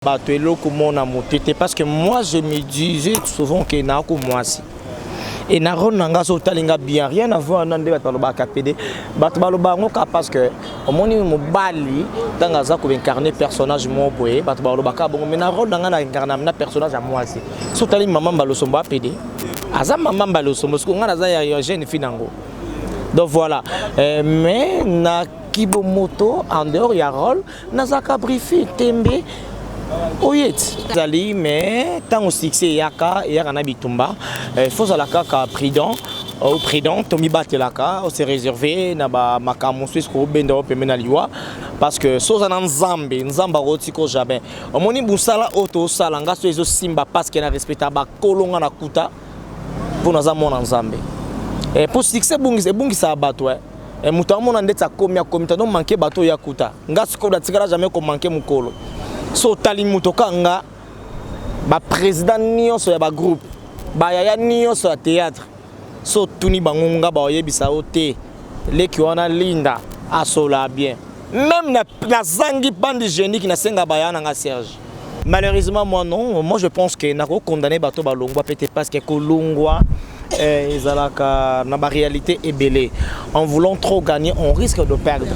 Bato eloko mona mote te, parce que moi je me disais souvent que naako mwasi et na rôle na nga, so otali nga bien, rien à voir na nde bato balobaka pede. Bato baloba yango kaka parce que omoni mobali ntango aza koincarne personnage moko boye, bato balobaka bongo. Mais na rôle na nga, na incarne na personnage ya mwasi. So otali mama Mbalosombo, apede aza mama Mbalosombo, siko nga naza ya jeune fille nango. Donc voilà, mais na kibomoto, en dehors ya rôle, nazalaka brifi tembe oyeti ezali. Mais ntango succès eyaka, eyaka na bitumba. Faut ozala kaka prudent ou prudent, tomibatelaka, ose réserve na bamakambo mosusu kobenda o pembe na liwa, parce que so oza na Nzambe, Nzambe akotika jamais. Omoni mosala oyo tosala, nga so ezosimba parce que na respecta bakolonga na kuta mpo naza mwana Nzambe. Mpo succès ebungisaka bato. Moto amona ndeti akomi, akomi tano manke bato oyo akuta. Nga sikoyo natikala jamais komanke mokolo. So otali moto ka nga, baprésident nyonso ya bagroupe, bayaya nyonso ya théâtre, so otuni bango, nga baoyebisa yo te, leki wana Linda asola bien. Même nazangi bande hygiénique, nasenga baya na nga Serge. Malheureusement, moi non, moi je pense que nakokondamne bato balongwa pe te, parce que kolongwa ezalaka na baréalité ebele. En voulant trop gagner, on risque de perdre.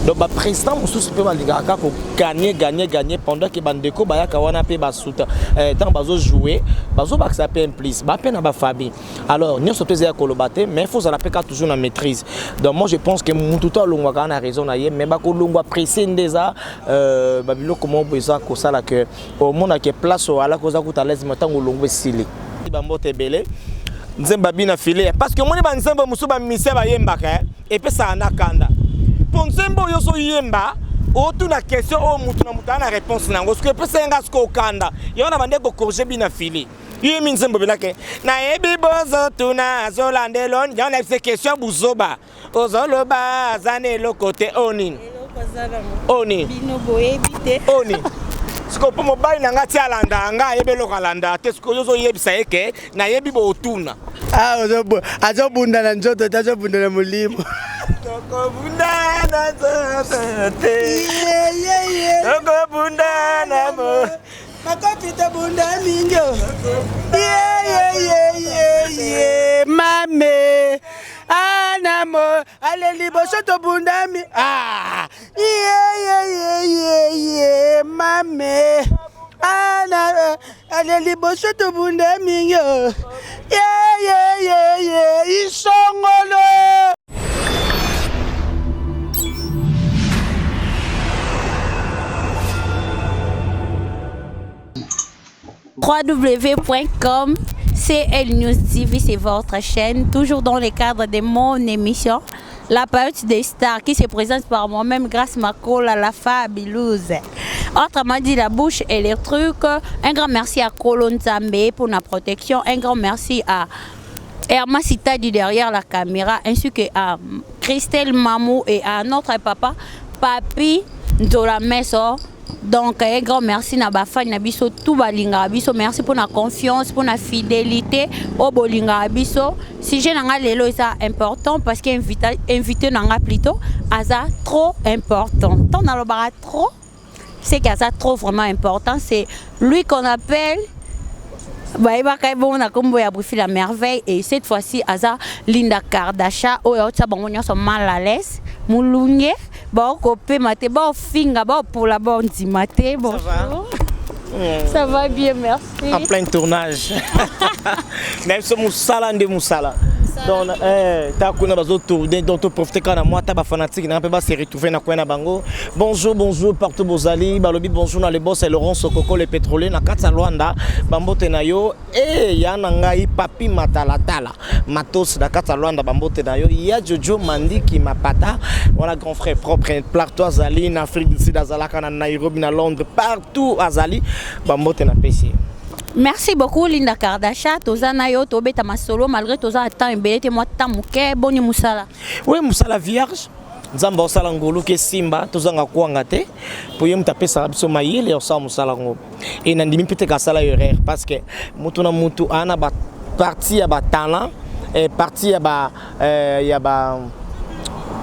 Donc baprésident mosusu mpe balingaka kaka kogagner, gagner, gagner, pendant ke bandeko bayaka wana mpe basuta ntango bazojoue, bazobakisa mpe implice bape na bafamille. Alors nyonso mpe eza ya koloba te, mais faut ozala mpe kaka toujours na maîtrise. Donc moi je pense que mutu to alongwaka na raison na ye, mais bakolongwa pressé nde eza babiloko moko boye eza kosala ke omonake place oyo alaki oza kuta l'aise, mais ntango olongwa, esili. Bambote ebele, nzembo abina file, parce que omoni banzembo mosusu bamisia bayembaka, epesaka na kanda, mpo nzembo oyo ozoyemba, otuna question oyo mutu na mutu aa na réponse na yango. Soki epesa ye nga sikoyo okanda yango na bande kocorriger bina file yemi nzembo belake nayebi bozotuna azolanda eloni yango nayebisa question buzoba ozoloba aza na eloko te. Oyo nini? Oyo nini? Bino boyebi te. Oyo nini sikoyo? Mpo mobali na nga ti alanda nga, ayebi eloko alanda te. Sikoyo ozoyebisa ye ke nayebi bootuna. Azobunda na nzoto te, azobunda na molimo. Tokobunda na nzoto te, tokobunda na mo Makofi, tobunda mingi. Yeyeyeye, mame anamo ale liboso, tobunda mi ah yeyeyeye, mame ana ale liboso, tobunda mingi. Yeyeyeye, isongolo. www.com CL News TV, c'est votre chaîne, toujours dans le cadre de mon émission, La Période des Stars, qui se présente par moi-même, Grâce Makola, la fabuleuse. Autrement dit, la bouche et les trucs. Un grand merci à Kolon Zambé pour la protection. Un grand merci à Herma Citadi derrière la caméra, ainsi que à Christelle Mamou et à notre papa, Papi Nzola Meso. Donc un grand merci na bafani na biso tout balingaka biso. Merci pour la confiance, pour la fidélité oyo bolingaka biso. Sujet na nga lelo eza important parce que invité na nga plutôt aza trop important. Tant nalobaka trop, c'est qu'aza trop vraiment important. C'est lui qu'on appelle, bayebaka ye bongo na nkombo ya Brifi la Merveille. Et cette fois-ci aza Linda Kardasha oyo aotia bango nyonso mal à l'aise, molunge baokopema te, baofinga, baopola, baondima te. Bonjour, ça va bien, merci. En plein tournage na biso, mosala nde mosala. Donc ta kuna bazotourne, donc toprofite kaka na mwa ata bafanatique nanga mpe base retrouve na coin na bango. Bonjour, bonjour partout bozali. Balobi bonjour na le boss Laurent Sokoko le pétrolier na kati ya Lwanda, bambote na yo. E ya na ngai Papi Matalatala Matos na kati ya Lwanda, bambote na yo. Ya Jojo Mandiki Mapata wana, grand frère propre partout azali, na Afrique du Sud azalaka, na Nairobi, na Londres, partout azali, bambote na pesi. Merci beaucoup Linda Kardasha. Toza na yo, tobeta masolo malgré toza na temps ebele te, mwa temps moke. Boni mosala? Oui, mosala vierge. Nzambe osala ngolu ke simba, tozanga kwanga te, po ye moto apesaka biso mayele ya kosala mosala yango. E nandimi mpe te kasala erreur, parce que moto na motu aa na bapartie ya batalent, partie ya ba ya ba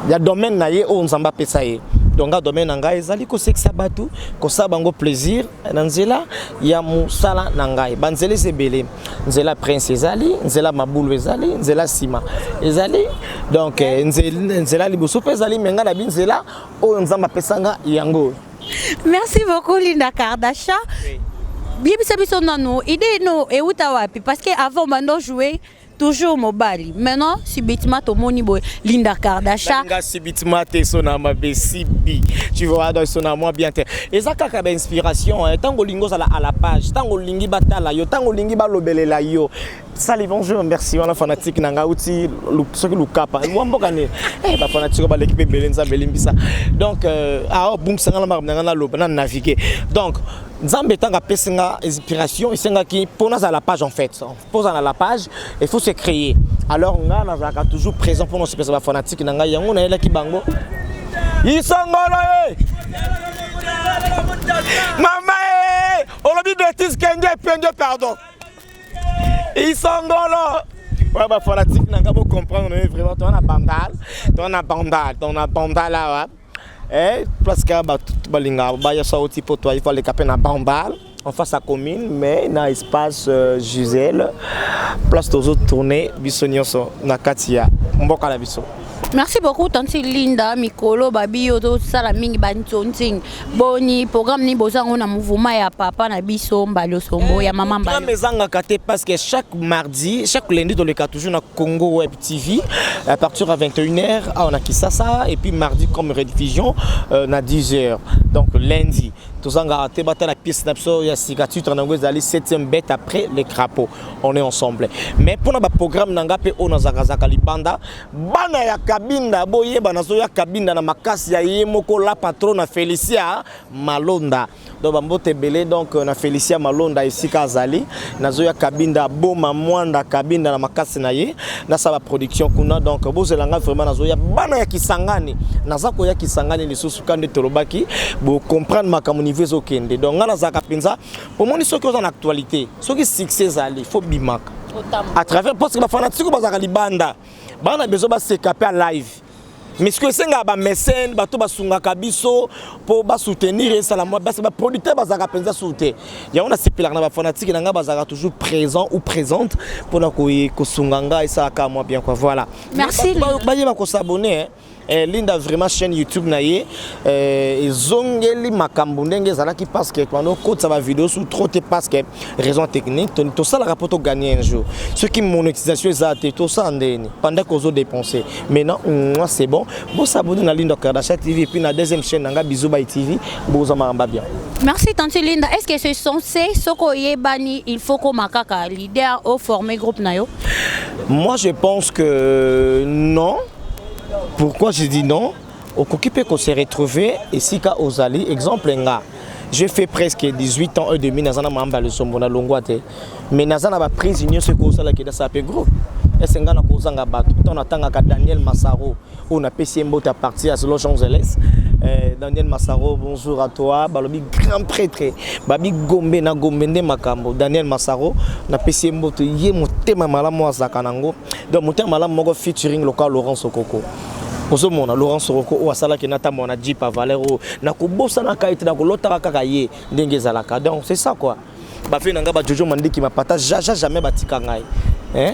ya domaine na ye oyo Nzambe apesa ye. Donc nga, domaine na ngai ezali kosekisa bato, kosala bango plaisir na nzela ya mosala na ngai. Banzela eza ebele: nzela Prince ezali, nzela mabulu ezali, nzela nsima ezali, donc nzela liboso mpe ezali. Me ngai na binzela oyo Nzambe apesanga yango. Merci beaucoup, Linda Kardashian. Yebisa biso nanu, idée no euta wapi? Parce que avant bando jouer toujours mobali, maintenant subitement tomoni boye Linda Kardashian. Nga subitement te, so na mabe sibi, tu vois. Donc so na moi bien te, eza kaka bainspiration. Ntango olingi ozala à la page, ntango olingi batala yo, ntango olingi balobelela yo. Sali bonjour, merci. Wana fanatique na nga uti soki lukapa wa mboka nini, bafanatique oyo baleki mpe ebele, Nzambe elimbisa. Donc aobungisanga na makambo na nga, naloba na navigue. Donc Nzambe ntango apesi nga inspiration, esengaki mpo nazala la page. En fait, mpo ozala la page, il faut se créer. Alors nga nazalaka toujours présent mpona osepesa bafanatique na ngai. Yango nayelaki bango isongolo e mama e olobi bêtise, kende pende, pardon, isongolo. Ouais, bafanatique na nga bocomprendre vraiment. Toza na Bandal, toza na Bandal, toza na Bandal awa. Place kaka bato balingaka baya so auti po toayi, aleka mpe na Bandal, en face à commune, mais na espace Gisèle, place tozotourne biso nyonso na kati ya mboka na biso. Merci beaucoup, tanti Linda. Mikolo babi yo tosala mingi banzonzing. Boni programme nini bozango na mouvement ya papa na biso Mbali Osombo, ya mama Mbali? Mbali? Ezangaka te, parce que chaque mardi, chaque lundi toleka toujours na Congo Web TV à partir à 21h awa na Kisasa, et puis mardi comme rediffusion na 10h. Donc lundi tozangaka te, batala pièce na biso ya sika. Titre nango ezali 7e bête après les crapauds. On est ensemble. Mais mpona baprogramme na nga mpe oyo nazalakazaka libanda, bana ya Kabinda boyeba, nazoya Kabinda na makasi ya ye moko la patron na Félicia Malonda. Donc bambote ebele. Donc na Félicia Malonda esika azali, nazoya Kabinda, boma Mwanda Kabinda na makasi na ye, nasala baproduction kuna. Donc bozelanga vraiment, nazoya. Bana ya Kisangani, naza koya Kisangani lisusu. Ka nde tolobaki, bocomprendre makambo niveau ezokende. Donc nga nazalaka mpenza omoni, soki oza na actualité, soki succès ezali, faut bimaka à travers, parce que bafanatike bazalaka libanda, bana besoin baseka mpe a live. Mais soki esengaka bamécène, bato basungaka biso mpo basoutenir, esala mwa basi baproducteur bazalaka mpenza su te. Yango nasepelaka na bafanatike na ngai, bazalaka toujours présent ou présente mpona kosunga ngai, esalaka mwa bien quoi. Voilà. Merci. Bayeba kos'abonner. Linda vraiment, chaîne YouTube na ye ezongeli makambo ndenge ezalaki, parce que bando okotisa bavideo su trop te, parce que raison technique. Tosalaka mpo togagner un jour. Soki monétisation eza te, tosala ndeni pendant kozodépenser? Maintenant moi c'est bon, bos'abonner na Linda Kardashian TV et puis na deuxième chaîne na nga, Bizubai TV. Bozwa makambo bien. Merci, tante Linda. Est ce que c'est censé, soki oyebani, il faut koma kaka leader oformer groupe na yo? Moi je pense que non. Pourquoi je dis non? Okoki mpe kose retrouver esika ozali. Exemple, nga j'ai fait presque 18 ans et demi naza na Mamba Lesombo, na longwa te, mais naza na baprise nyonso ekosalaki nasala mpe groupe. Ese nga na kozanga bato ntango natangaka Daniel Masaro oyo napesi ye mbote à partir ya Los Angeles. Daniel Masaro, bonjour à toi. Balobi grand prêtre, babi Gombe na Gombe nde makambo. Daniel Masaro, napesi ye mbote. Ye motema malamu azalaka nango. Donc motema malamu moko featuring local Laurent Sokoko. Ozomona Laurent Sokoko oyo asalaki na ntambo na jeep a valeur oyo nakobosanaka ye te, nakolotaka kaka ye ndenge ezalaka. Donc c'est ça quoi. Bafe na ngai bajojo Mandiki Mapata jaja, jamais batika ngai, hein?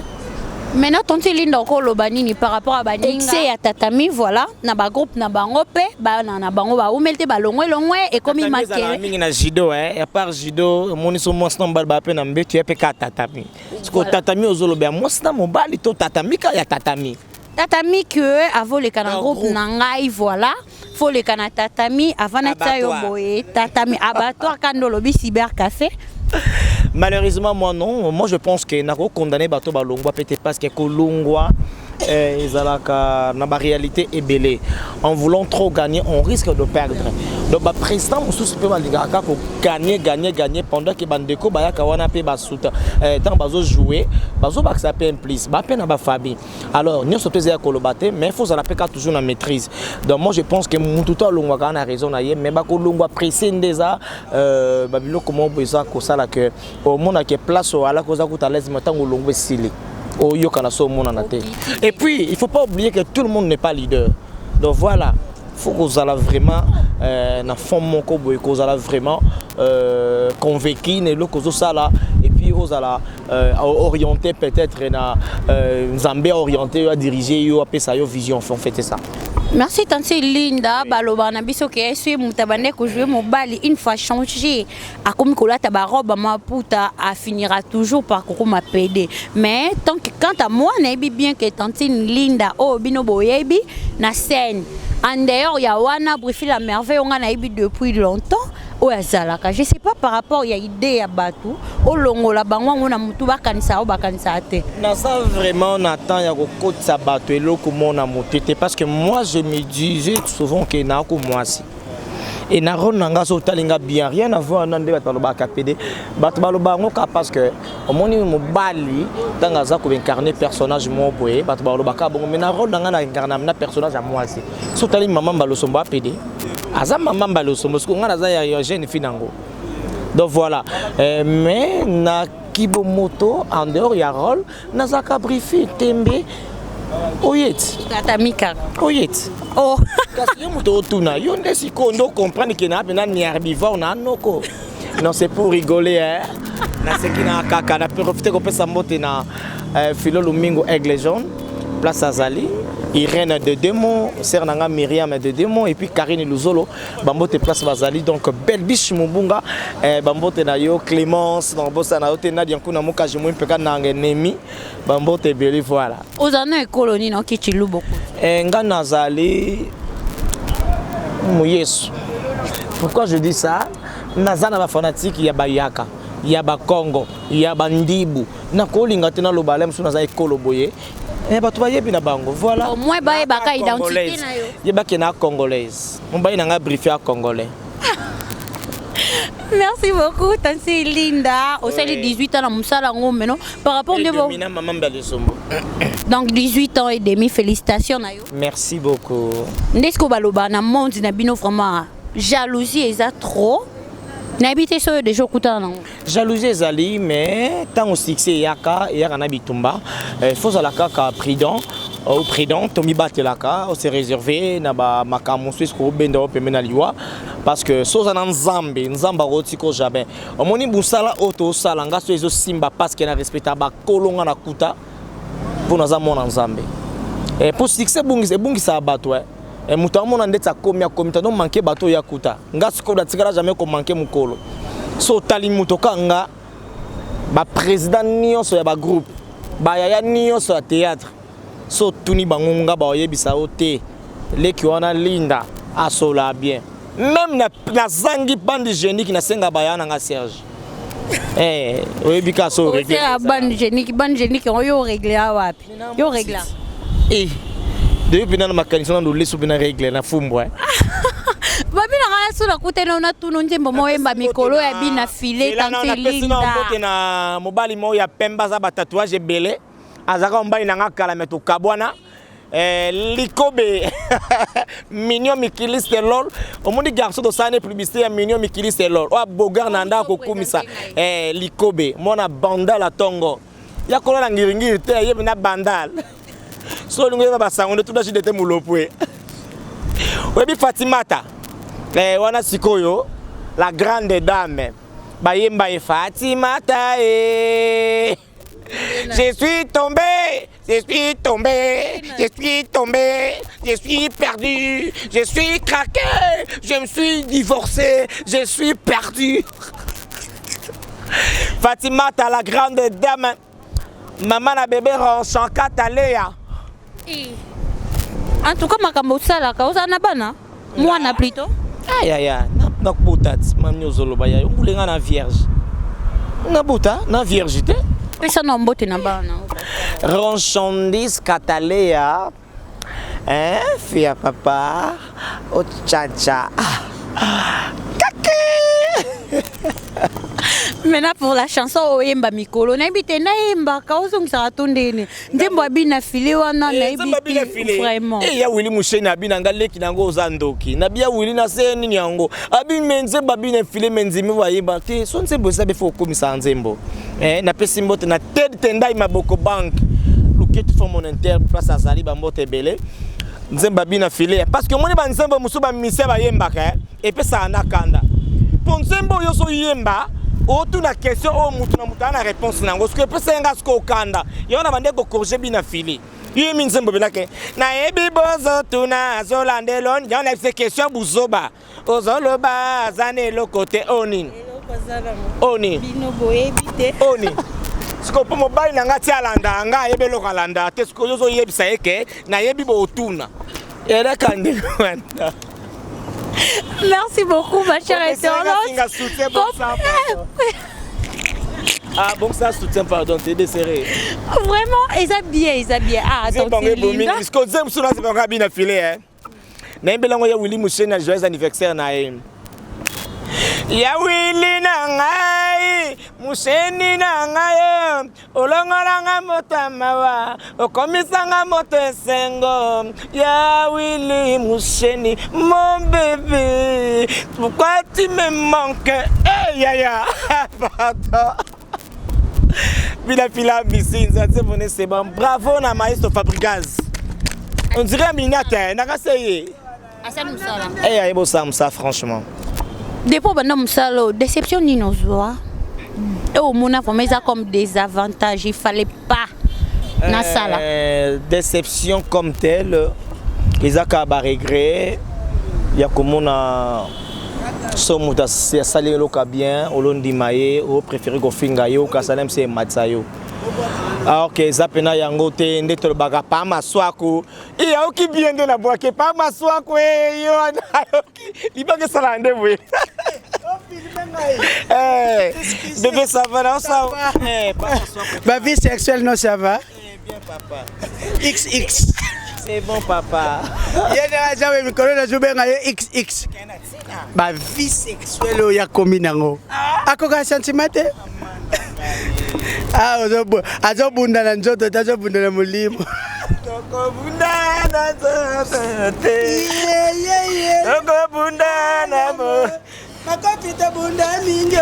Maintenant, tonti Linda, okoloba nini par rapport à baninga ya tatami? Voilà, na bagroupe na bango mpe bana na bango baumeli te, balongwe elongwe, ekomi Tatami ezalaka makele. Mingi na judo, eh. Ya part judo, omoni so mwasi na mobali baa mpe na mbeto ya mpe kaka tatami. Siko tatami ozoloba ya mwasi na mobali to tatami kaka ya tatami? Tatami ke avoleka na Na groupe groupe. na ngai, voilà, foleka na tatami avant natia yo Abattoir. Boye tatami abattoir kando olobi cyber café. Malheureusement moi non, moi je pense que nako condamner bato balongwa pe te, parce que kolongwa ezalaka na baréalité ebele. En voulant trop gagner, on risque de perdre. Donc baprésident mosusu mpe balingaka kaka kogagner, gagner, gagner, pendant ke bandeko bayaka wana mpe basuta ntango bazojouer, bazobakisa mpe implice bape na bafamille. Alors nyonso mpe eza ya koloba te, mais faut ozala mpe kaka toujours na maîtrise. Donc moi je pense que mutu to alongwaka na raison na ye, mais bakolongwa pressé nde eza babiloko moko boye eza kosala ke omonake place oyo alaki oza kuta l'aise, mais ntango olongwa esili, oyokana so omonana te. Et puis il faut pas oublier que tout le monde n'est pas leader. Donc voilà, faut kozala vraiment na fond moko boye, kozala vraiment convaincu na eloko ozosala, et puis ozala orienté peut-être na Nzambe, orienté yo, adirige yo, apesa yo vision. En fait, c'est ça. Merci, tante Linda. Baloba na biso ke soki moto abande kojouer mobali, une fois changé, akomi kolata barobe maputa, afinira toujours par kokoma pédé. Mais tant que, quant à moi, nayebi bien que tantine Linda oyo bino boyebi na scène, en dehors ya wana Brifi la merveille, onga nayebi depuis longtemps oyo azalaka. Je sais pas, par rapport ya idée ya bato, olongola bango yango na motu, bakanisa oyo bakanisaka te. Naza vraiment na temps ya kokotisa bato eloko mona motu te, parce que moi, je me disais souvent ke naako mwasi e na rôle na nga. So otali nga bien, rien à voir na nde bato balobaka pédé. Bato baloba yango kaka parce que omoni mobali ntango aza koincarne personnage moko boye, bato balobaka bongo. Mais na rôle na nga, na incarne na personnage ya mwasi. So otali mama Mbalosombo, apédé, aza mama Mbalosombo. Soki nga naza ya jeune fille nango. Donc voilà, mais na kibomoto, en dehors ya rôle, nazalaka Brifi Tembe oyeti. Tata Mikaka. Oyeti. Oh. Kasi yo moto otuna, yo nde sikoyo nde ocomprendre ke na mpena ni herbivore na noko. Non, c'est pour rigoler, hein. Naseki na kaka na profite kopesa mbote na Philo Lumingo, Aigle Jaune, place azali, Irène de Demo, sœur nanga Myriam de Demo, et puis Karine Luzolo, bambote place bazali. Donc Belbiche Mubunga, bambote na yo, Clémence, donc bosa na yo te, Nadia Nkuna Mukaji Mwi mpeka nanga ennemi, bambote ebele, voilà. Oza na ekolo nini okiti luboko? Nga nazali moyesu. Pourquoi je dis ça? Naza na bafanatike ya bayaka, ya bakongo, ya bandibu. Nakolinga te naloba ale mosusu naza ekolo boye. Bato bayebi na bango, voilà. Au moins bayebaka identité na yo. Yebaki na congolaise, mobali na nga Brifi ya congolais. Merci beaucoup, tansi Linda. Osali 18 ans na mosala yango meno par rapport nde bo na mama Mbali Sombo. Donc 18 ans et demi, félicitations na yo. Merci beaucoup. Nde sikoyo baloba na monde na bino, vraiment jalousie eza trop. Nayebi te soki déjà okutana nango. Jalousie ezali, mais ntango succès eyaka, eyaka na bitumba. Faut ozala kaka prudent ou prudent, tomibatelaka, ose réserve na bamakambo mosusu eske obenda o pembe na liwa, parce que so oza na Nzambe, Nzambe akotika jamais. Omoni mosala oyo tosala, nga so ezosimba parce que na respecta bakolo nga na kuta mpo naza mwana Nzambe. Mpo succès ebungisaka bato. Moto amona ndeti akomi, akomi tano manke bato oyo akuta. Nga sikoyo natikala jamais komanke mokolo. So otali moto ka nga, baprésident nyonso ya bagroupe, bayaya nyonso ya théâtre, so otuni bango, nga baoyebisa yo te, leki wana Linda asola bien. Même nazangi bande hygiénique, nasenga baya na nga Serge. Oyebi kaka so. Osera bande hygiénique, bande hygiénique yango yo oregle wapi? Yo regla? Depuis mpena na makanisi na loleso mpe na règle na fumbwa. Babinaka so nakutani na tunu nzembo moyemba mikolo ya bina file. Tante Linda. Mbote na mobali moko ya pembe, aza batatouage ebele, azalaka mobali na nga kala, me tokabwana. Likobe Mignon Mikiliste lol. Omoni garçon tosala ne publicité ya Mignon Mikiliste lol, oyo abogar na ndako kokumisa. Likobe mwana Bandal, atongo ya kolala ngiringiri te, ayebi na Bandal. So olingi oyeba basango nde tuna jdt Mulopwe. Oyebi Fatimata, wana sikoyo la grande dame bayemba ye Fatimata e. Je suis tombé, je suis tombé, je suis tombé, je suis perdu, je suis craqué, je me suis divorcé, je suis perdu. Fatimata, la grande dame, maman na bébé Ronchankata Léa. En tout cas, makambo osalaka, ozala na bana, mwana plutôt? Ayaya, nakobota ti mami ozoloba ya yo mbulenga na vierge, nabota na vierge te. Pesa na mbote na bana. Ronchandis Katalea, hein, fille ya papa ochacha kake. Maintenant, pour la chanson oyemba mikolo, nayebi te, nayembaka, ozongisaka to ndeni nzembo abina file wana, nayebi te vraiment. Ya Wili Musheni abi na nga leki nango oza ndoki nabi ya Wili na se nini yango abi me nzembo abina file me nzimi bayemba te. So nzembo eza befo okomisa nzembo. Napesi mbote na Ted Tendai Maboko Bank Luketu Fond Monétaire, place azali, bambote ebele. Nzembo abina file, parce que omoni banzembo mosusu bamisia bayembaka. Epesaka na kanda mpo nzembo oyo ozoyemba, otuna question oyo mutu na mutu aa na réponse na yango. Soki epesa ye nga sikoyo okanda yango na bande kocorriger bina fili yemi nzembo belake nayebi bozotuna azolanda eloni yango nayebisa question buzoba ozoloba aza na eloko te. Oyo nini? Oyo nini? Bino boyebi te. Oyo nini sikoyo? Mpo mobali na nga ti alanda nga, ayebi eloko alanda te. Sikoyo ozoyebisa ye ke nayebi botuna eleka ndenge wana. Merci beaucoup, ma chère internaute. Soutien, bon sang, ah bon, ça soutien, pardon, t'es desserré. Vraiment, eza bien, eza bien. Ah, attends, Linda. Sikoyo nzembo mosusu nasepaka bina file nayembeli yango ya Willi Musheni na joyeux anniversaire na ye. Ya Willi na ngai, Musheni na ngai, olongolanga moto ya mawa, okomisanga moto esengo. Ya Willi Musheni, mon bébé, pourquoi tu me manques? Hey, yaya, pardon. Bila fila misinza nzembo, c'est bon. Bravo na maestro Fabrigaz, on dirait minata nakase ye. Asali mosala. Eh, ayebi osala mosala, franchement. Depuis obanda mosala oyo, déception nini ozwa e omona vraiment eza comme désavantage, il fallait pas nasala? Déception comme telle eza kaka baregret ya komona so moto asali eloko ya bien, olondima ye, opréféré kofinga ye, okasala mse ematisa yo, alors que eza mpena yango te. Nde tolobaka pa maswaku ayoki bien, nde nabwake pa maswaku yo wana ayoki libanga esalaka nde boye. Bébé, ça va na ça? Ma vie sexuelle, non, ça va. Bien, papa. XX. C'est bon, papa. Ye ndenge aza mikolo nazobenga ye XX. Bavie sexuelle oyo akomi nango, akoka sentiment te. Azobunda na nzoto te, azobunda na molimo. Tokobunda na nzoto te, tokobunda na mo Makofi, tobunda mingi.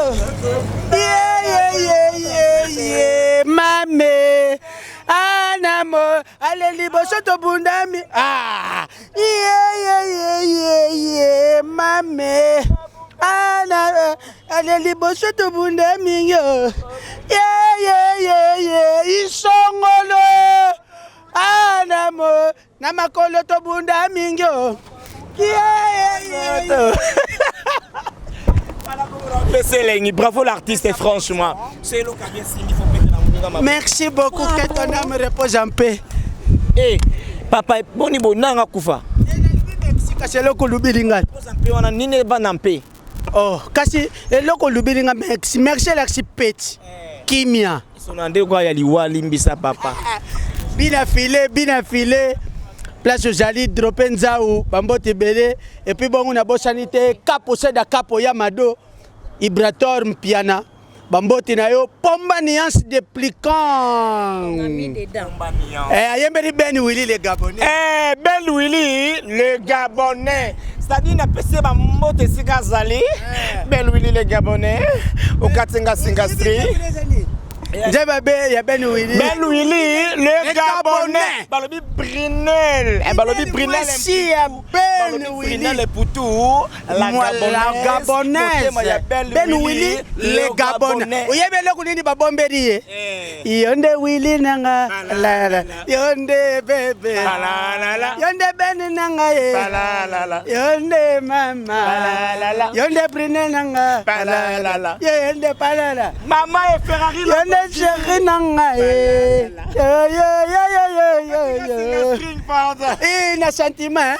Yeyeyeye, mame anamo ale liboso tobunda mi. Ah, yeyeyeye, mame ana ale liboso tobunda mingi. Yeyeyeye, isongolo anamo na makolo tobunda mingi. Yeyeye. Pesa elengi, bravo l'artiste, franchement c'est eloko bien simbi, faut petela moninga. Merci beaucoup, que ton âme repose en paix. Eh papa, boni bonanga kufa. Kasi eloko olubili ngai. Posa mpe wana nini ebanda mpe. Oh, kasi eloko olubili nga, merci, merci elakisi peti kimia. Sona nde kwa ya liwa, limbisa papa. Bina file, bina file, place ozali drope nzau bambote ebele. Et puis bongo nabosani te kapo seda kapo ya mado ibrator mpiana, bambote na yo. Pomba nuance de plican. Eh, ayembeli Ben Willy le Gabonais. Eh, Ben Willy le Gabonais, c'est-à-dire napesi ye bambote esika azali. Ben Willy le Gabonais, okati nga singa street. Nzembe be ya Ben Willy. Ben Willy le Le Gabonais. Gabonais. Balobi Brinel. Eh, balobi Brinel. Mwasi ya Ben Balobi Willy. Brinel Putu la La Gabonaise. Gabonaise. Motema ya Ben, Ben Willy le Gabonais. Oyebi eloko nini babombeli ye? Eh. Yo nde Willy nanga la la, yo nde bébé. La la la. Yo nde Ben nanga ye. La la la. Yo nde mama. La la la. Yo nde Brinel nanga. La la la. Yo nde palala. Mama e Ferrari. Yo nde chéri nanga ye. Yo yo yo yo yo yo yo. Pardon. Eh, na sentiment, hein?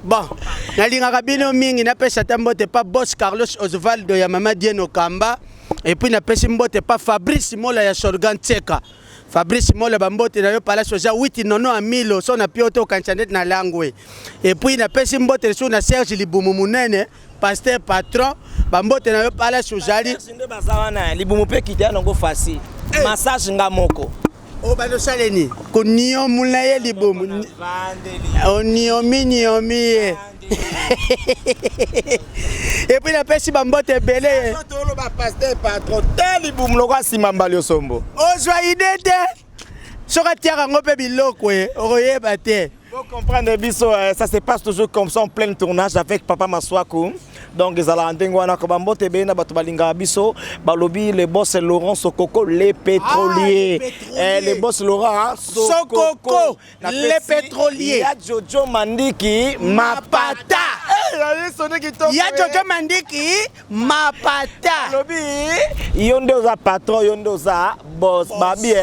Bon, nalingaka bino mingi. Napesa ata mbote pa boss Carlos Osvaldo ya mama Dieno Kamba, et puis napesi mbote pa Fabrice Mola ya Sorgan Tseka. Fabrice Mola, bambote na yo. Palace oza 8 nono ya milo so na pio te okanisa ndeti na langwe. Et puis napesi mbote lisusu na Serge Libumu Munene, pasteur patron, bambote na yo palace ozali. Nde baza wana libumu mpe kita ya nango facile, massage nga moko. Oyo bazosaleni koniomula ye libumu, oniomi niomi ye. Et puis napesi bambote ebele. Toloba pasteur patron te, libumu loko nsima mbali osombo. Ozwa ide te, soki atiaka yango mpe biloko ye okoyeba te. Vous comprenez biso, ça se passe toujours comme ça en plein tournage avec Papa Maswaku. Donc ezala ndenge wana ko bambote ebele na bato balingaka biso, balobi le boss Laurent Sokoko le pétrolier. Ah, le pétrolier. Le boss Laurent Sokoko, Sokoko le pétrolier. Ya Jojo Mandiki Mapata. Eh, sonné kitoko. Ya Jojo Mandiki Mapata. Lobi yo nde oza patron, yo nde oza boss. Babi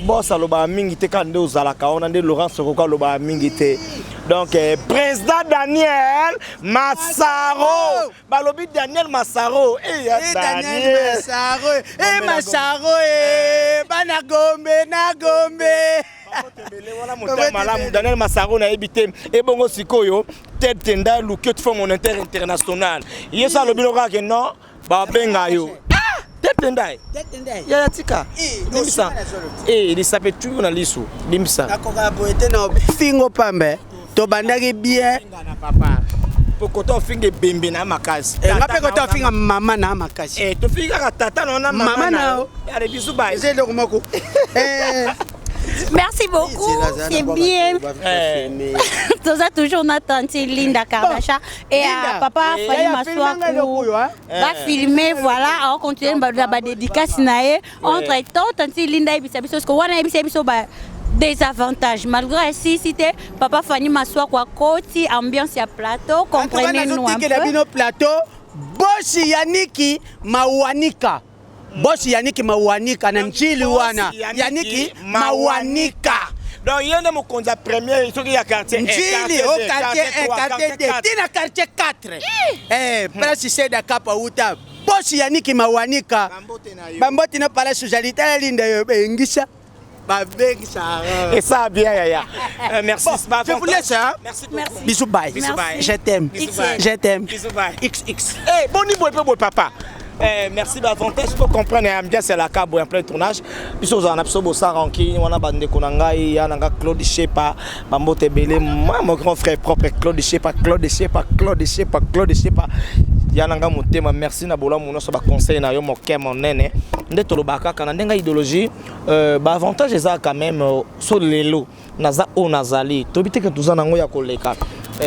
boss alobaka mingi te, kaka nde ozalaka wana nde Laurent Sokoko alobaka mingi te. Donc président Daniel Massaro, balobi Daniel Massaro, ya Eh, Daniel Massaro, eh, Massaro, eh, bana Gombe na Gombe. Ebele wana motema malamu Daniel Massaro nayebi te. Ebongo sikoyo Ted Tenda luki otifa monétaire international, ye so alobi no kaka ke non, babenga yo. Ah! Ted Tenda yaya tika. Eh, limbisa. osima na zolo te. Lisape tuyo na liso, limbisa. Nakoka boye te na fingo pambe, tobandaki bien. Na papa po kota ofinga ebembe na makasi. Eh, nga mpe kota ofinga mama na makasi. Tofingi kaka tata na wana. Mama na yo. Ale biso bai. Eza eloko moko. Merci beaucoup, c'est bien. Toza toujours na tante Linda Kardashian et Linda. à papa Fally Yaya, filme nga eloko oyo, Maswaku. hein. Ba filmer, voilà, on continue ba dédicace na ye. Entre temps, tante Linda ebisa biso ce que wana ebisa biso ba désavantage malgré si te papa Fanny Maswaku akoti ambiance ya plateau, comprenez-nous un Nazotikela peu. bino plateau, bosi Yaniki Mawanika, bosi Yaniki Mawanika na Njili wana, Yaniki Mawanika. Donc ye nde mokonzi ya premier soki ya quartier. Njili o quartier 1, quartier 2, tina quartier 4, place Seda Kapa uta bosi Yaniki Mawanika. Bambote na yo. Bambote na palace socialité ya Linda yo bengisa babengisa. Et ça bien yaya. Merci. Bon, je vous laisse, hein. Merci beaucoup. Merci. Bisous, bye. Bisous, bye. Je t'aime. Bisous, bye. Je t'aime. Bisous, bye. XX. Eh, boni boye mpe boye papa. Merci bavantage po comprendre ambiance ya laka boye en plein tournage. Biso ozala na biso bosa rancune wana, bandeko na ngai ya na nga Claude Shepa, bambote ebele. Moi, mon grand frère propre Claude Shepa, Claude Shepa, Claude Shepa, Claude Shepa ya na nga motema, merci na bolamu nyonso, baconseil na yo moke monene. Nde tolobaka kaka na ndenge ya idéologie, baavantage eza quand même. So lelo naza oyo nazali, toyebi te ke toza nango ya koleka.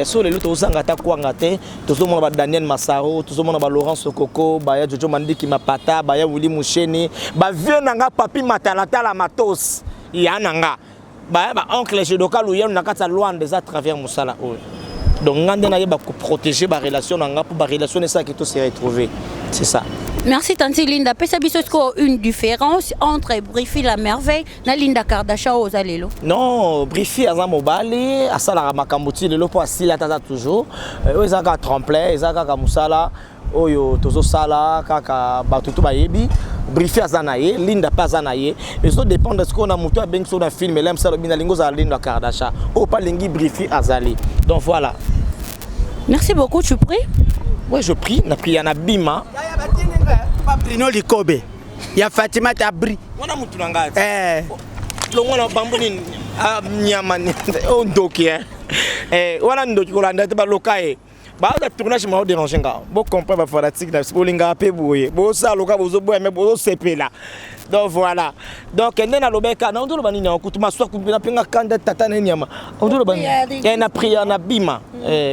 So lelo tozanga ata kwanga te, tozomona ba Daniel Masaro, tozomona ba Laurent Sokoko, baya Jojo Mandiki Mapata, baya Willi Musheni, bavieux na nga Papi Matalatala Matos ya na nga, baya baoncle Jedoka Luyano na kati ya Lwanda. Eza à travers mosala oyo. Donc nga nde nayeba koprotéger barelation na nga mpo barelation esalaki to se retrouver, c'est ça. Merci tante Linda. Pesa biso siko une différence entre Brifi la merveille na Linda Kardashian oyo oza lelo. Non, Brifi aza mobali asalaka makambo ti lelo mpo asili ata aza toujours. Oyo eza kaka tremplin, eza kaka mosala oyo tozosala kaka, bato to bayebi. Brifi aza na ye, Linda mpe aza na ye. Ezodépendre sikoyo na moto abengi so na film ele mosala obi nalingi ozala Linda Kardashian, oyo mpe alingi Brifi azali. Donc voilà. Merci beaucoup, tu pries? Ouais, je prie na prie na bima. Yaya, batindi nga pa Brino Likobe ya Fatima Tabri. Wana motu na ngai. Longo na bambu nini? Ah, nyama nini oyo, ndoki. Wana ndoki kolanda te, baloka ye baza tournage mao dérange nga. Bocomprendre bafanatique na biso, bolingaka mpe boye, bosala loka bozoboya me bozosepela. Donc voilà, donc nde nalobeka na ondoloba nini yango kutu Maswaku mpena mpenga kanda tata na ye nyama ondoloba nini na prière na bima.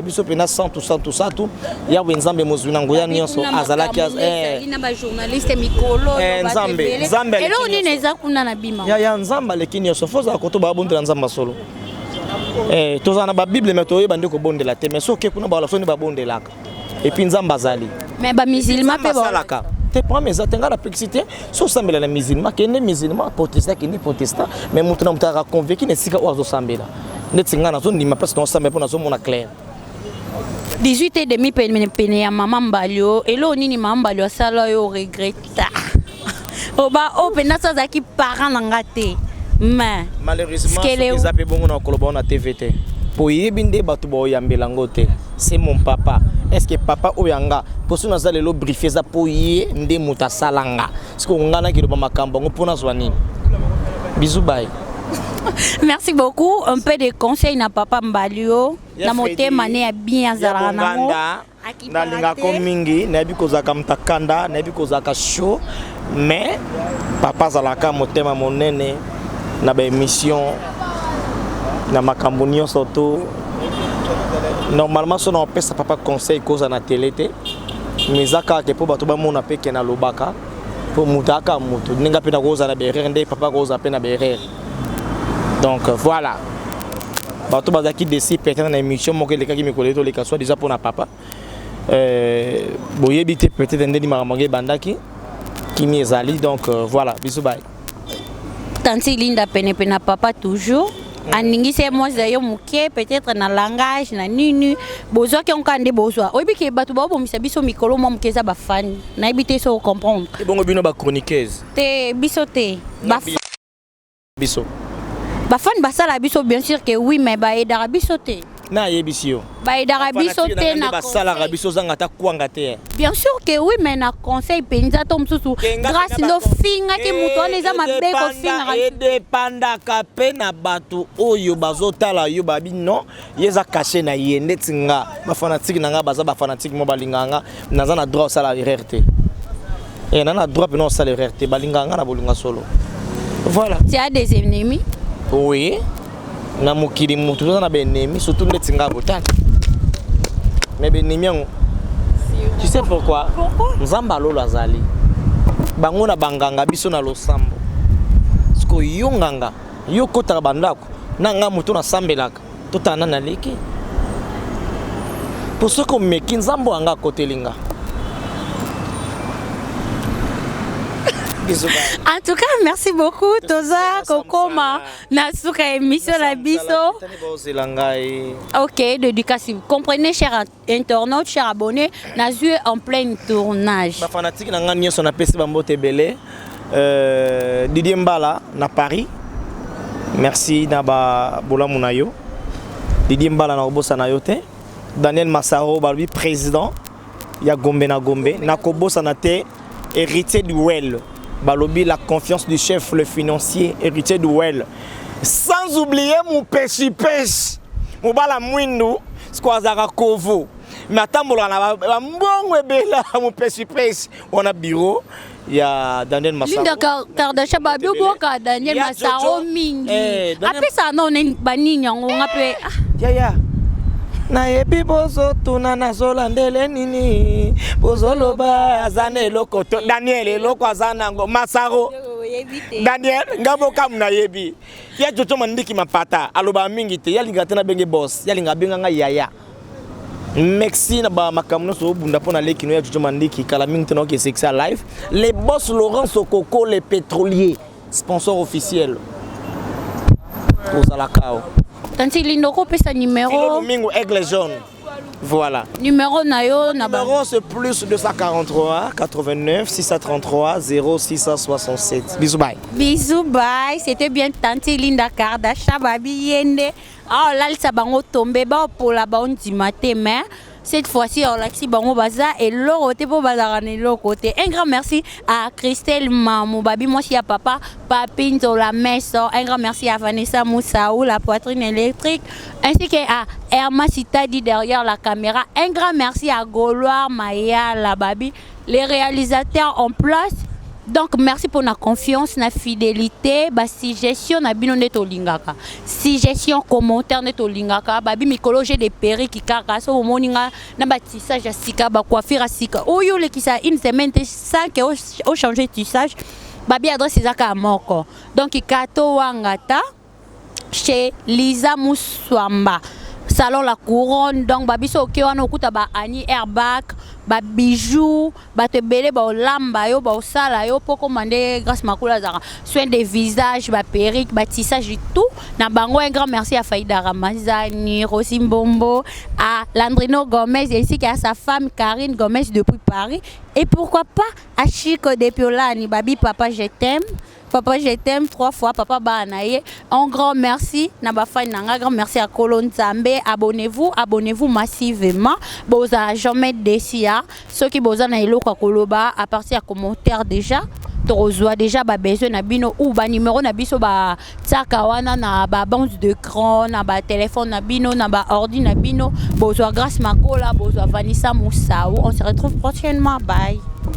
Biso mpena santu santu santu Yawe Nzambe mozwi na nguya nyonso azalaki na bajournaliste mikolo. Nzambe, Nzambe aleki Eloko nini nyonso. eza kuna na bima? Ya Nzambe aleki nyonso. Fo ozala koto babondela Nzambe solo. Tozala na babible me toyeba nde kobondela te, mais soki kuna bawala so nde babondelaka et puis Nzambe azali. Mais bamusulman mpe? Asalaka te, problème eza te. Ngai napekisi te. So osambela na musulman, kende musulman, protestant, kende protestant, mais moto na moto azalaka convaincu na esika oyo azosambela. Neti ngai nazondima place naosambela mpo nazomona clair. 18 et demi pene pene ya mama Mbalio, eloko nini mama Mbalio asala yo regretta oba oyo mpenza so azalaki parent na nga te, mais Malheureusement Skele- soki eza mpe bongo na koloba ngo na TV te, po oyebi nde bato baoyambela yango te. C'est mon papa. Est ce que papa oyo yanga mposo naza lelo Brifi eza mpo ye nde moto asala nga? Sikoyo nga nakiloba makambo yango mpo nazwa nini? Bizu, bai. Merci beaucoup. Un peu de conseil na papa Mbalio na motema ne ya bien azalaka nango. Bonganda nalingako mingi. Nayebi kozalaka moto akanda, nayebi kozalaka chaud, mais papa azalaka motema monene na baémission. Na makambo nyonso to normalement so na opesa papa conseil koza na télé te, mais eza kaka ke mpo bato bamona mpe ke nalobaka mpo moto aka moto ndenge mpe nakozala na baerreur, nde papa akozala mpe na baerreur. Donc voilà, bato bazalaki déçus peut-être na émission moko elekaki mikolo ye toleka, soit déjà mpona papa boyebi te peut-être ndeni makambo yango ebandaki kimi ezali. Donc voilà, biso bai. Tanti Linda, penepene na papa toujours aningisi ye mwasi na yo moke, peut-être na langage na nini bozwaki yango kaka nde bozwa. Oyebi ke bato baobomisa biso mikolo mwa moke eza bafani, nayebi te so comprendre. Ebongo bino bachroniqueuse? Te, biso te. Biso. Bafani basala biso, bien sûr que oui, mais baaidaka biso te. Nayebisi yo. Baaidaka biso te na basalaka biso ozanga ata kwanga te. Bien sûr que oui, mais na conseil mpenza to mosusu, Grâce nde ofingaki moto wana, eza mabe kofingaka. Edépendaka mpe na bato oyo bazotala yo. Babi non, ye eza caché na ye. Ndeti nga, bafanatike na nga baza bafanatike mo balingaka nga, naza na droit osala erreur te. E na droit mpena osala erreur te, balingaka nga na bolinga solo. Voilà. Tu as des ennemis? Oui, na mokili motu toza na baennemi, surtout ndeti nga botali. Mais baennemi yango, tu sais pourquoi? Pourquoi? Nzambe alolo azali bango na banganga, biso na losambo. Siko yo nganga, yo kotaka bandako na nga, moto nasambelaka, totala nani aleki. Po soki omeki nzambe anga akoteli nga. Bisous, bye. En tout cas, merci beaucoup. Toza kokoma na suka émission na biso. Bozela ngai. Ok, dédicace. Comprenez, chers internautes, chers abonnés, nazwi en plein tournage. Bafanatike na ngai nyonso, napesi bambote ebele. Didier Mbala na Paris, merci na babolamu na yo. Didier Mbala, na kobosana yo te. Daniel Masaro, balobi président ya Gombe na Gombe, nakobosana te. Héritier Duel, balobi la confiance du chef, le financier Héritier Duel, sans oublier Mopeshipeshi, mobala mwindu, siko azalaka kovo mais atambolaka na bambongo ebele. Mopeshipeshi wana, bureau ya Daniel Masaro. Linda Kardashian, babi oboka Daniel Ya Masaro Jojo. mingi. Eh, Apesaka nao banini yango nga mpe ah. Yaya, nayebi bozotuna nazolandele nini, bozoloba aza na eloko to Daniel eloko aza nango Masaro Daniel nga bokamu. Nayebi ya Jojo Mandiki Mapata alobaka mingi te, yalingaka te nabenge boss, yalinga abenga ngai yaya. Merci na bamakambo nyonso obunda mpo na leki no ya Jojo Mandiki. Kala mingi te naoki esekisa live. Le boss Laurent Sokoko, le pétrolier, sponsor officiel, ozalaka awa. Tanti Linda, okopesa numéro? Domingo, Aigle Jaune, voilà. Numéro na yo na ba Numéro, c'est plus 243 89 633 0667. Bisous, bye. Bisous, bye. C'était bien tanti Linda Kardashian, babi yende aolalisa bango tombe baopola baondima te, mais cette fois-ci olakisi bango baza eloko te mpo bazalaka na eloko te. Un grand merci à Christelle Mamou, babi mwasi ya papa Papi Nzola Meso. Un grand merci à Vanessa Moussaou, la poitrine électrique, ainsi que à Herma Citadi derrière la caméra. Un grand merci à Gauloir Mayala, babi les réalisateurs en place. Donc merci pour la confiance, la fidélité, ba suggestion na bino nde tolingaka, suggestion, commentaire nde tolingaka. Babi mikolo j'ai des perruques kaka so omoni nga na batissage ya sika, bacoiffure ya sika oyo olekisa une semaine te sans que ochanger tissage. Babi adresse eza kaka moko, donc Kato Wangata, chez Lisa Muswamba, salon La Couronne. Donc babiso oke wana okuta ba Ani airbag, babijou, bato ebele baolamba yo, baosala yo mpo koma nde Grâce Makolo azalaka soin de visage, baperruque, batissage, tout na bango. Un grand merci à Faïda Ramazani, Rosi Mbombo, à Landrino Gomez ainsi qu'à sa femme Karine Gomez depuis Paris, et pourquoi pas à Chico depuis Olani. Babi papa, je t'aime, papa, je t'aime trois fois, papa bana ye. Un grand merci na bafani na nga, grand merci à Kolo Nzambe. Abonnez-vous, abonnez-vous massivement, boza jamais déçus ya. Soki boza na eloko ya koloba, à partir ya commentaire déjà tokozwa déjà babesoin na bino ou banuméro na biso batiaka wana na babande d'écran, na batelefone na bino, na baordi na bino. Bozwa Grâce Makola, bozwa Vanessa Moussaou. On se retrouve prochainement, bye.